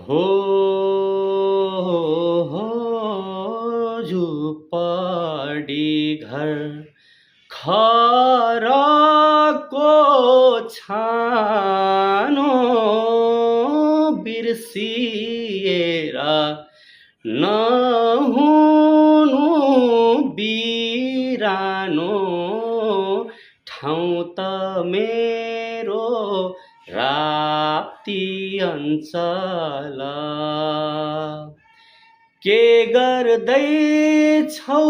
हो हो झुपडी घर खरको छानो बिर्सिएर नहुनु बिरानो ठाउँ त मेरो राप्ती अञ्चल के गर्दैछौ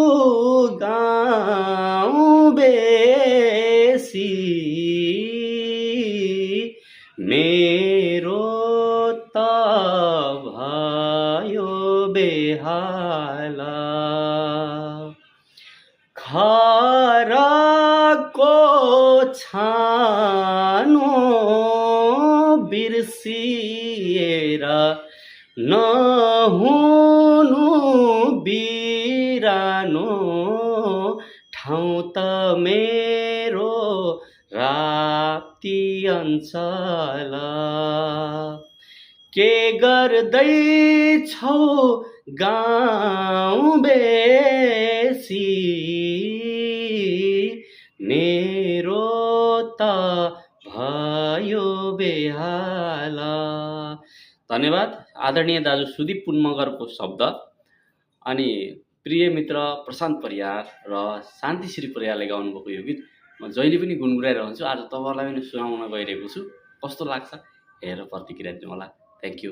गाउँ बेसी मेरो त भयो बेहाला खरको छानो बिर्सिएर नहुनु बिरानो ठाउँ त मेरो राप्ती अञ्चल के गर्दैछौ गाउँ बेसी मेरो त भयो बेहाला। धन्यवाद आदरणीय दाजु सुदीप पुनमगरको शब्द अनि प्रिय मित्र प्रशान्त परियार र शान्तिश्री परियारले गाउनुभएको यो गीत म जहिले पनि गुनगुनाइरहन्छु। आज तपाईँहरूलाई पनि सुनाउन गइरहेको छु। कस्तो लाग्छ हेरेर प्रतिक्रिया दिनु होला। Thank you.